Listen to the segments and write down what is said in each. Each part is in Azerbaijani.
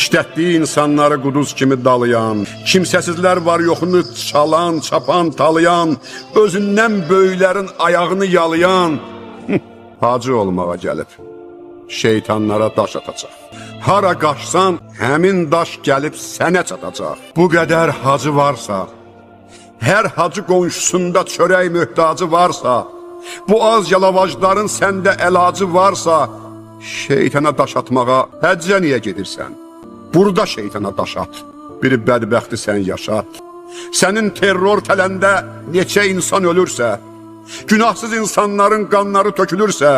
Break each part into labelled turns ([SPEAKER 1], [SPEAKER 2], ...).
[SPEAKER 1] İşlətdiyi insanları quduz kimi dalayan, kimsəsizlər var yoxunu çalan, çapan, talayan, özündən böyüklərin ayağını yalayan, hacı olmağa gəlib. Şeytanlara daş atacaq. Hara qaçsan, həmin daş gəlib sənə çatacaq. Bu qədər hacı varsa, hər hacı qonşusunda çörək möhtacı varsa, bu az yalavacların səndə əlacı varsa, şeytana daş atmağa həccə niyə gedirsən? Burada şeytana daş at. Bir bədbəxti sən yaşat. Sənin terror tələndə neçə insan ölürsə, günahsız insanların qanları tökülürsə,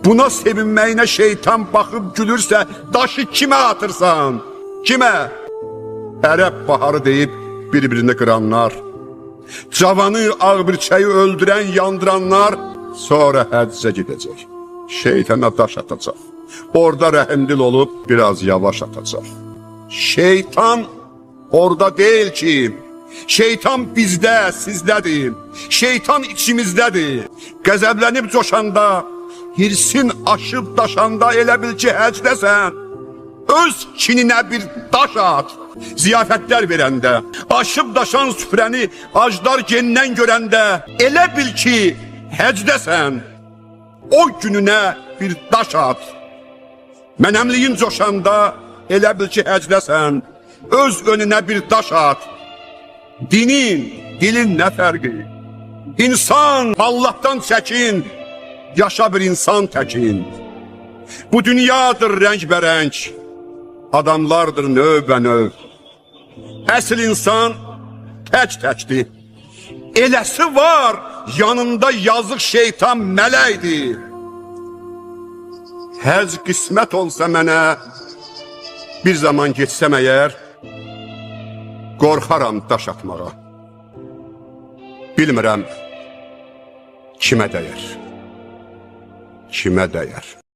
[SPEAKER 1] buna sevinməyinə şeytan baxıb gülürsə, daşı kimə atırsan? Kimə? Ərəb baharı deyib bir-birini qıranlar, cavanı ağ birçəyi öldürən, yandıranlar sonra həccə gedəcək. Şeytana daş atacaq. Orada rəhimdil olub biraz yavaş atacaq. Şeytan orada deyil ki, şeytan bizdə, sizdədir. Şeytan içimizdədir. Qəzəblənib coşanda, hirsin aşıb daşanda elə bil ki, həcdəsən. Öz kininə bir daş at. Ziyafətlər verəndə, aşıb daşan süfrəni acdar gendən görəndə elə bil ki, həcdəsən. O gününə bir daş at. Mənəmliyin coşanda elə bil ki, həcdəsən. Öz önünə bir daş at. Dinin, dilin nə fərqi? İnsan Allahdan çəkin, yaşa bir insan təkin. Bu dünyadır rəngbərəng, adamlardır növbənöv. Əsl insan tək-təkdir. Eləsi var, yanında yazıq şeytan mələkdir. Həc qismət olsa mənə, bir zaman getsəm əgər, qorxaram daş atmağa. Bilmirəm kimə dəyər. Kimə dəyər?